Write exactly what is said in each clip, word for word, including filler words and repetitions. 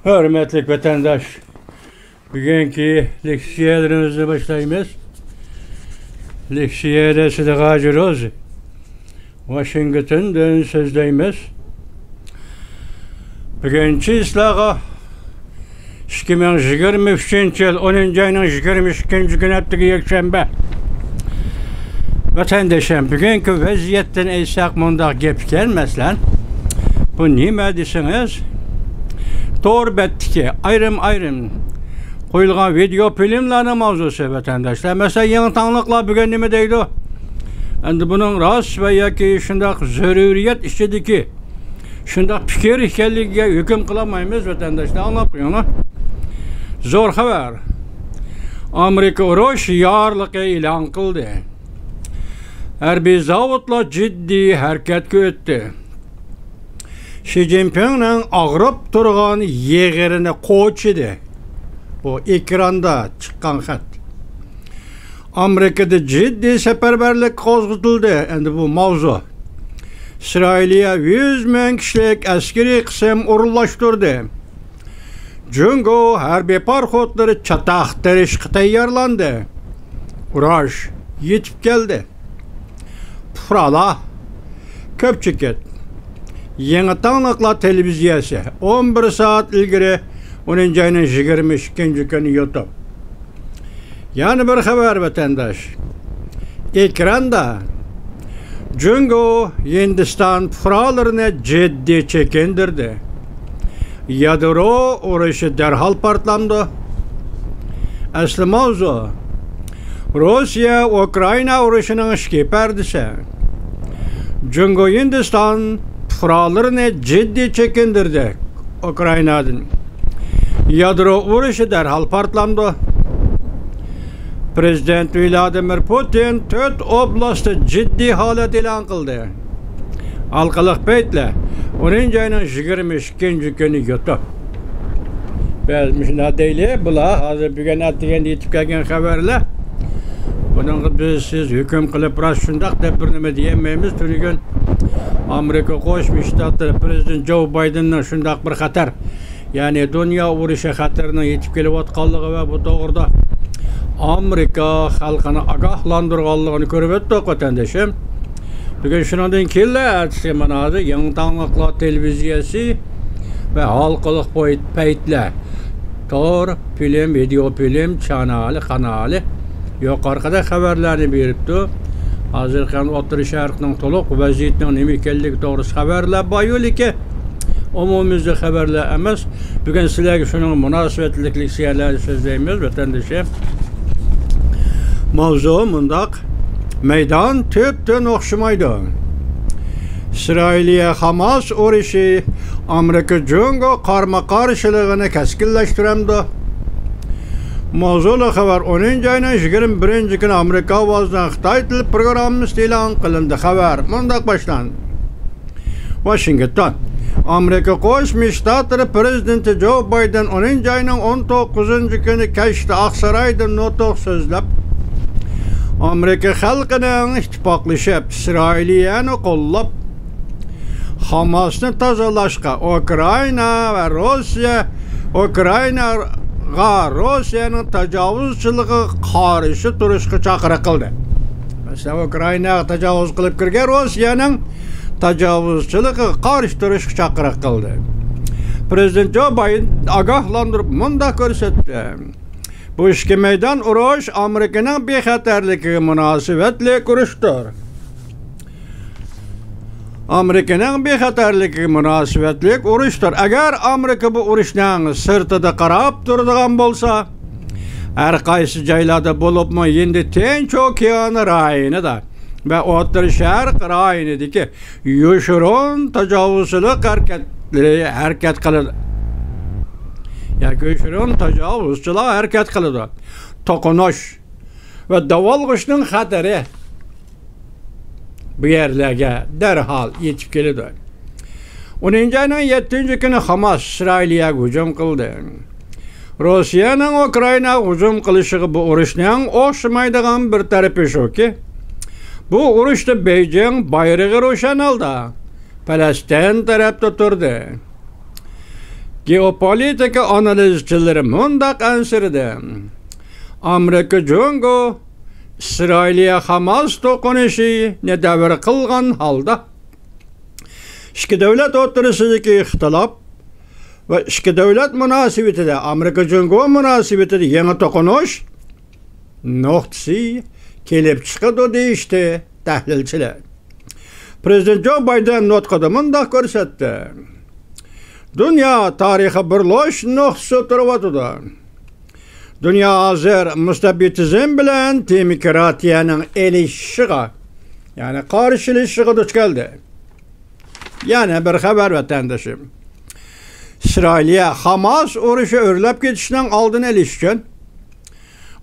ھۆرمەتلىك ۋەتەنداش، بۈگۈنكى لېكسىيەلىرىمىزنى باشلايمىز. لېكسىيەدە سىدىق ھاجى روزى، ۋاشىنگتوندىن سۆزلەيمىز. بۈگۈن چىسلاغا ئىككى مىڭ يىگىرمە ئۈچىنچى يىل ئونىنچى ئاينىڭ يىگىرمە ئىككىنچى كۈنى، ھەپتىگە يەكشەنبە. ۋەتەندىشىم، بۈگۈنكى ۋەزىيەتتىن ئېيتساق، مۇنداق گەپ ئىكەن، مەسىلەن، بۇ نېمە دېسىڭىز، تور بەتتىكى ئايرىم-ئايرىم قويۇلغان ۋىدېئو فىلىملارنىڭ ماۋزۇسى، ۋەتەنداشلار. مەسىلەن، يېڭى تاڭلىقلار بۈگۈن نېمە دەيدۇ؟ ئەمدى بۇنىڭ راست ۋە ياكى شۇنداق زۆرۈرىيەت ئىچىدىكى شۇنداق پىكىر ئىكەنلىكىگە ھۆكۈم قىلالمايمىز، ۋەتەنداشلار، ئاڭلاپ قويۇڭلار. زور خەۋەر. ئامېرىكا ئۇرۇش يارلىقى ئېلان قىلدى. ھەربىي زاۋۇتلار جىددىي ھەرىكەتكە ئۆتتى. شى جىنپىڭنىڭ ئاغرىپ تۇرغان يېغىرىنى قوچىدى. بۇ ئېكراندا چىققان خەت. ئامېرىكىدا جىددىي سەپەرۋەرلىك قوزغىتىلدى. ئەمدى بۇ ماۋزۇ. ئىسرائىلىيە يۈز مىڭ كىشىلىك ئەسكىرىي قىسىم ئورۇنلاشتۇردى. جۇڭگو ھەربىي پاراخوتلىرى چاتاق تېرىشقا تەييارلاندى. ئۇرۇش يېتىپ كەلدى. پۇقرالار، كۆپ چېكىت. يېڭى تاڭلىقلار تېلېۋىزىيەسى ئون بىر سائەت ئىلگىرى، ئونىنچى ئاينىڭ يىگىرمە ئىككىنچى كۈنى يۇتۇپ. يەنە بىر خەۋەر، ۋەتەنداش. ئېكراندا جۇڭگو ھىندىستان پۇقرالىرىنى جىددىي چېكىندۈردى. يادرو ئۇرۇشى دەرھال پارتلامدۇ؟ ئەسلى ماۋزۇ، روسىيە ئۇكرائىنا ئۇرۇشىنىڭ ئىچكى پەردىسى. جۇڭگو ھىندىستان پۇقرالىرىنى جىددىي چېكىندۈردى ئۇكرائىنادىن. يادرو ئۇرۇشى دەرھال پارتلامدۇ؟ پرېزىدېنت ۋلادىمىر پۇتىن تۆت ئوبلاستتا جىددىي ھالەت ئېلان قىلدى. ھالقىلىق پەيتلەر، ئونىنچى ئاينىڭ يىگىرمە ئىككىنچى كۈنى يۇتۇپ. بەس، مۇشۇنداق دەيلى، بۇلار ھازىر بۈگۈن ئەتىگەندە يېتىپ كەلگەن خەۋەرلەر. بۇنىڭغا بىز، سىز ھۆكۈم قىلىپ، راست شۇنداق دەپ بىر نېمە دېيەلمەيمىز. تۈنۈگۈن ئامېرىكا قوشما شتاتلىرى پرېزىدېنت جو بايدېننىڭ شۇنداق بىر خەتەر، يەنى دۇنيا ئۇرۇشى خەتىرىنىڭ يېتىپ كېلىۋاتقانلىقى ۋە بۇ توغرىدا ئامېرىكا خەلقىنى ئاگاھلاندۇرغانلىقىنى كۆرۈۋەتتۇق، ۋەتەندىشىم. بۈگۈن شۇنىڭدىن كېيىنلا ئەتىسى مانا ھازىر يېڭى تاڭلىقلار تېلېۋىزىيەسى ۋە ھالقىلىق پويت-، پەيتلەر تور، فىلىم، ۋىدېئو فىلىم چانالى، قانالى يۇقىرىقىدەك خەۋەرلەرنى بېرىپتۇ. ھازىرقى ئوتتۇرا شەرقنىڭ تولۇق ۋەزىيىتىنىڭ نېمە ئىكەنلىكى توغرىسىدا خەۋەرلەر بار، لېكىن ئومۇميۈزلۈك خەۋەرلەر ئەمەس. بۈگۈن سىلەرگە شۇنىڭغا مۇناسىۋەتلىك لېكسىيەلەرنى سۆزلەيمىز، ۋەتەندىشىم. ماۋزۇ مۇنداق. مەيدان تۈپتىن ئوخشىمايدۇ. ئىسرائىلىيە خاماس ئۇرۇشى ئامېرىكا جۇڭگو قارمۇ قارشىلىقىنى كەسكىنلەشتۈرەمدۇ؟ ماۋزۇلۇق خەۋەر ئونىنچى ئاينىڭ يىگىرمە بىرىنچى كۈنى ئامېرىكا ئاۋازىنىڭ خىتاي تىل پروگراممىسىدا ئېلان قىلىندى. خەۋەر مۇنداق باشلاندى. ۋاشىنگتون. ئامېرىكا قوشما شتاتلىرى پرېزىدېنتى جو بايدېن ئونىنچى ئاينىڭ ئون توققۇزىنچى كۈنى كەچتە ئاقسارايدا نۇتۇق سۆزلەپ، ئامېرىكا خەلقىنىڭ ئىتتىپاقلىشىپ، ئىسرائىلىيەنى قوللاپ، خاماسنى تازىلاشقا، ئۇكرائىنا ۋە روسىيە، ئۇكرائىناغا روسىيەنىڭ تاجاۋۇزچىلىقىغا قارشى تۇرۇشقا چاقىرىق قىلدى. مەسىلەن، ئۇكرائىناغا تاجاۋۇز قىلىپ كىرگەن روسىيەنىڭ تاجاۋۇزچىلىقىغا قارشى تۇرۇشقا چاقىرىق قىلدى. پرېزىدېنت جو بايدېن ئاگاھلاندۇرۇپ مۇنداق كۆرسەتتى: بۇ ئىككى مەيدان ئۇرۇش ئامېرىكىنىڭ بىخەتەرلىكىگە مۇناسىۋەتلىك ئۇرۇشتۇر. ئامېرىكىنىڭ بىخەتەرلىكىگە مۇناسىۋەتلىك ئۇرۇشتۇر. ئەگەر ئامېرىكا بۇ ئۇرۇشنىڭ سىرتىدا قاراپ تۇرىدىغان بولسا، ھەر قايسى جايلاردا، بولۇپمۇ ھىندى تىنچ ئوكيانى رايونىدا ۋە ئوتتۇرا شەرق رايونىدىكى يوشۇرۇن تاجاۋۇزچىلىق ھەرىكەتلىرى ھەرىكەت قىلىدۇ. ياكى يوشۇرۇن تاجاۋۇزچىلار ھەرىكەت قىلىدۇ. توقۇنۇش ۋە داۋالغۇشنىڭ خەتىرى بۇ يەرلەرگە دەرھال يېتىپ كېلىدۇ. ئونىنچى ئاينىڭ يەتتىنچى كۈنى خاماس ئىسرائىلىيەگە ھۇجۇم قىلدى. روسىيەنىڭ ئۇكرائىناغا ھۇجۇم قىلىشىغا بۇ ئۇرۇشنىڭ ئوخشىمايدىغان بىر تەرىپى شۇكى، بۇ ئۇرۇشتا بېيجىڭ بايرىقى روشەن ھالدا پەلەستىن تەرەپتە تۇردى. گېئوپولىتىكا ئانالىزچىلىرى مۇنداق ئەنسىرىدى: ئامېرىكا جۇڭگو ئىسرائىلىيە خاماس توقۇنۇشىنى دەۋر قىلغان ھالدا، ئىككى دۆلەت ئوتتۇرىسىدىكى ئىختىلاپ ۋە ئىككى دۆلەت مۇناسىۋىتىدە، ئامېرىكا جۇڭگو مۇناسىۋىتىدە يېڭى توقۇنۇش نۇقتىسى كېلىپ چىقىدۇ، دېيىشتى تەھلىلچىلەر. پرېزىدېنت جو بايدېن نۇتقىدا مۇنداق كۆرسەتتى: دۇنيا تارىخىي بۇرۇلۇش نۇقتىسىدا تۇرۇۋاتىدۇ. دۇنيا ھازىر مۇستەبىتىزم بىلەن دېموكراتىيەنىڭ ئېلىشىشىغا، يەنى قارشىلىشىشىغا دۇچ كەلدى. يەنە بىر خەۋەر، ۋەتەندىشىم. ئىسرائىلىيە خاماس ئۇرۇشى ئۆرلەپ كېتىشنىڭ ئالدىنى ئېلىش ئۈچۈن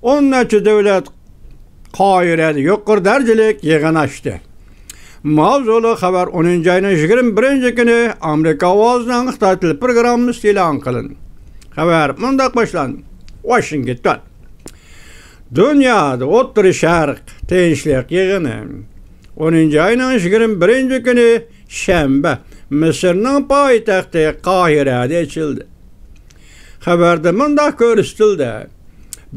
ئون نەچچە دۆلەت قاھىرەدە يۇقىرى دەرىجىلىك يىغىن ئاچتى. ماۋزۇلۇق خەۋەر ئونىنچى ئاينىڭ يىگىرمە بىرىنچى كۈنى ئامېرىكا ئاۋازىنىڭ خىتاي تىل پروگراممىسىدا ئېلان قىلىندى. خەۋەر مۇنداق باشلاندى: ۋاشىنگتون. دۇنيادا ئوتتۇرا شەرق تىنچلىق يىغىنى ئونىنچى ئاينىڭ يىگىرمە بىرىنچى كۈنى شەنبە مىسىرنىڭ پايتەختى قاھىرەدە ئېچىلدى. خەۋەردە مۇنداق كۆرسىتىلدى: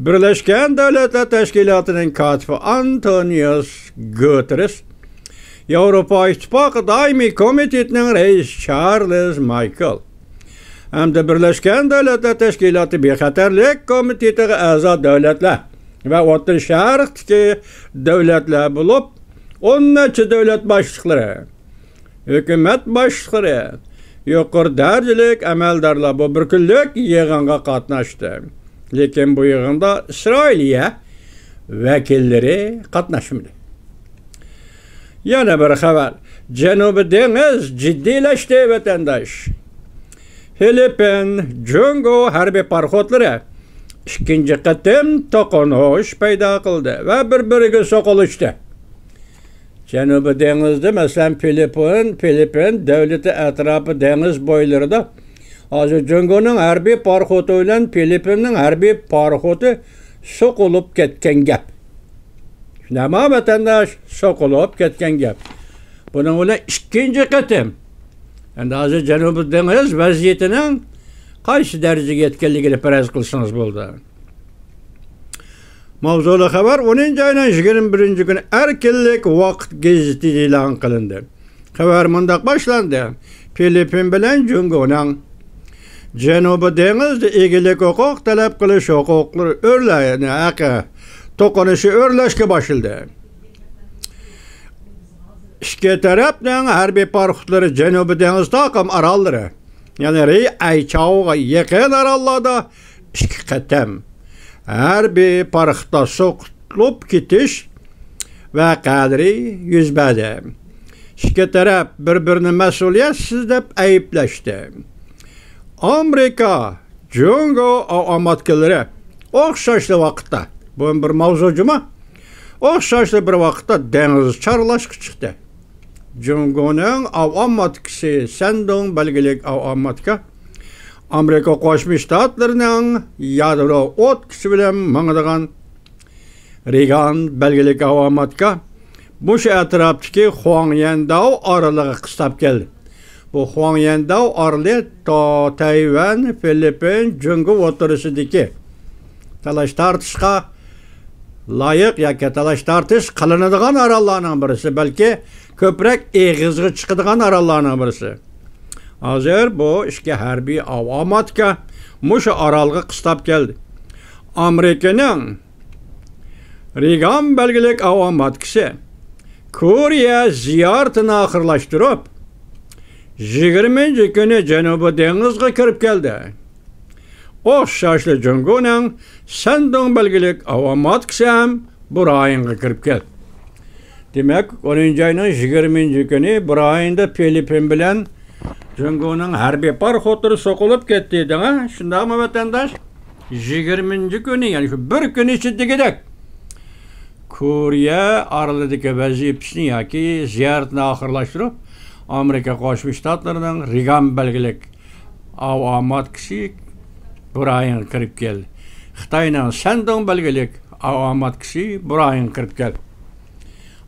بىرلەشكەن دۆلەتلەر تەشكىلاتىنىڭ كاتىپى ئانتونىيوس گۇتېررېس، ياۋروپا ئىتتىپاقى دائىمىي كومىتېتىنىڭ رەئىسى چارلز مايكل ھەمدە بىرلەشكەن دۆلەتلەر تەشكىلاتى بىخەتەرلىك كومىتېتىغا ئەزا دۆلەتلەر ۋە ئوتتۇرا شەرقتىكى دۆلەتلەر بولۇپ، ئون نەچچە دۆلەت باشلىقلىرى، ھۆكۈمەت باشلىقلىرى، يۇقىرى دەرىجىلىك ئەمەلدارلار بۇ بىر كۈنلۈك يىغىنغا قاتناشتى. لېكىن بۇ يىغىندا ئىسرائىلىيە ۋەكىللىرى قاتناشمىدى. يەنە بىر خەۋەر. جەنۇبىي دېڭىز جىددىيلەشتى، ۋەتەنداش. فىلىپپىن، جۇڭگو ھەربىي پاراخوتلىرى ئىككىنچى قېتىم توقۇنۇش پەيدا قىلدى ۋە بىر-بىرىگە سوقۇلۇشتى. جەنۇبىي دېڭىزدا، مەسىلەن، فىلىپپىن، فىلىپپىن دۆلىتى ئەتراپى دېڭىز بويلىرىدا ھازىر جۇڭگونىڭ ھەربىي پاراخوتى بىلەن فىلىپپىننىڭ ھەربىي پاراخوتى سوقۇلۇپ كەتكەن گەپ. شۇنداقمۇ، ۋەتەنداش؟ سوقۇلۇپ كەتكەن گەپ. بۇنىڭ بىلەن ئىككىنچى قېتىم. ئەمدى ھازىر جەنۇبىي دېڭىز ۋەزىيىتىنىڭ قايسى دەرىجىگە يەتكەنلىكىنى پەرەز قىلسىڭىز بولىدۇ. ماۋزۇلۇق خەۋەر ئونىنچى ئاينىڭ يىگىرمە بىرىنچى كۈنى ئەركىنلىك ۋاقىت گېزىتىدە ئېلان قىلىندى. خەۋەر مۇنداق باشلاندى: فىلىپپىن بىلەن جۇڭگونىڭ جەنۇبىي دېڭىزدا ئىگىلىك ھوقۇق تەلەپ قىلىش ھوقۇقلىرى ئۆرلەيدۇ، ھەققى توقۇنۇشى ئۆرلەشكە باشلىدى. ئىككى تەرەپنىڭ ھەربىي پاراخوتلىرى جەنۇبىي دېڭىز تاقىم ئاراللىرى، يەنى رېي ئەيچاۋغا يېقىن ئاراللاردا ئىككى قېتىم ھەربىي پاراخوتلار سوقۇلۇپ كېتىش ۋەقەلىرى يۈز بەردى. ئىككى تەرەپ بىر-بىرىنى مەسئۇلىيەتسىز دەپ ئەيىبلەشتى. ئامېرىكا، جۇڭگو ئاۋاماتكىلىرى ئوخشاشلا ۋاقىتتا، بۇ بىر ماۋزۇ جۇما، ئوخشاشلا بىر ۋاقىتتا دېڭىز چارلاشقا چىقتى. جۇڭگونىڭ ئاۋاماتكىسى سەندۇڭ بەلگىلىك ئاۋاماتكا ئامېرىكا قوشما شتاتلىرىنىڭ يادرو ئوتكىسى بىلەن ماڭىدىغان رېگان بەلگىلىك ئاۋاماتكا مۇشۇ ئەتراپتىكى خۇاڭيەنداۋ ئارىلىغا قىستاپ كەلدى. بۇ خۇاڭيەنداۋ ئارىلى تا-، تەيۋەن، فىلىپپىن، جۇڭگو ئوتتۇرىسىدىكى تالاش-تارتىشقا لايىق ياكى تالاش-تارتىش قىلىنىدىغان ئاراللارنىڭ بىرسى، بەلكى كۆپرەك ئېغىزغا چىقىدىغان ئاراللارنىڭ بىرسى. ھازىر بۇ ئىككى ھەربىي ئاۋاماتكا مۇشۇ ئارالغا قىستاپ كەلدى. ئامېرىكىنىڭ رېگان بەلگىلىك ئاۋاماتكىسى كورېيە زىيارىتىنى ئاخىرلاشتۇرۇپ، يىگىرمىنچى كۈنى جەنۇبىي دېڭىزغا كىرىپ كەلدى. ئوخشاشلا جۇڭگونىڭ سەندۇڭ بەلگىلىك ئاۋاماتكىسى ھەم بۇ رايونغا كىرىپ كەلدى. دېمەك، ئونىنچى ئاينىڭ يىگىرمىنچى كۈنى بۇ رايوندا فىلىپپىن بىلەن جۇڭگونىڭ ھەربىي پاراخوتلىرى سوقۇلۇپ كەتتى دەڭە، شۇنداقمۇ، ۋەتەنداش؟ يىگىرمىنچى كۈنى، يەنى شۇ بىر كۈن ئىچىدىكىدەك كورېيە ئارىلىدىكى ۋەزىپىسىنى ياكى زىيارىتىنى ئاخىرلاشتۇرۇپ، ئامېرىكا قوشما شتاتلىرىنىڭ رېگان بەلگىلىك ئاۋاماتكىسى بۇ رايونغا كىرىپ كەلدى. خىتاينىڭ سەندۇڭ بەلگىلىك ئاۋاماتكىسى بۇ رايونغا كىرىپ كەلدى.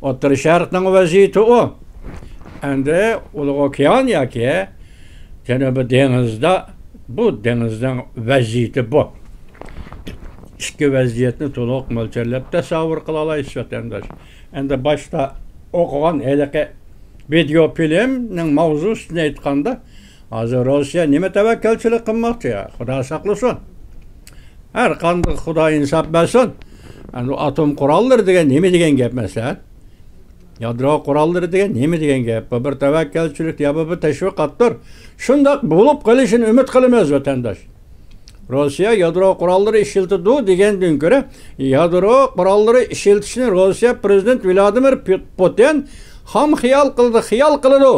ئوتتۇرا شەرقنىڭ ۋەزىيىتى ئۇ. ئەمدى ئۇلۇغ ئوكيان ياكى جەنۇبىي دېڭىزدا بۇ دېڭىزنىڭ ۋەزىيىتى بۇ. ئىچكى ۋەزىيەتنى تولۇق مۆلچەرلەپ تەسەۋۋۇر قىلالايسىز، ۋەتەنداش. ئەمدى باشتا ئوقۇغان ھېلىقى ۋىدېئو فىلىمنىڭ ماۋزۇسىنى ئېيتقاندا، ھازىر روسىيە نېمە تەۋەككەلچىلىك قىلماقچى؟ يا، خۇدا ساقلىسۇن. ھەر قانداق، خۇدا ئىنساپ بەرسۇن. ئەمدى ئاتوم قوراللىرى دېگەن نېمە دېگەن گەپ مەسىلەن؟ يادرو قوراللىرى دېگەن نېمە دېگەن گەپ؟ بۇ بىر تەۋەككەلچىلىك يا بۇ بىر تەشۋىقاتتۇر. شۇنداق بولۇپ قېلىشىنى ئۈمىد قىلىمىز، ۋەتەنداش. روسىيە يادرو قوراللىرى ئىشلىتىدۇ دېگەندىن كۆرە، يادرو قوراللىرى ئىشلىتىشنى روسىيە پرېزىدېنت ۋلادىمىر پۇ-، پۇتىن خام خىيال قىلدى، خىيال قىلىدۇ.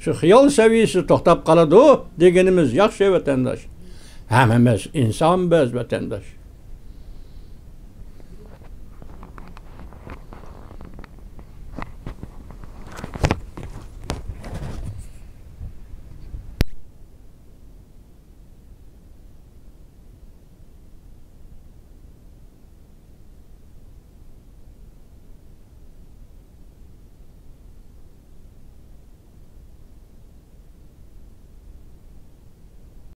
شۇ خىيال سەۋىيەسىدە توختاپ قالىدۇ دېگىنىمىز ياخشى، ۋەتەنداش. ھەممىمىز ئىنسان بىز، ۋەتەنداش.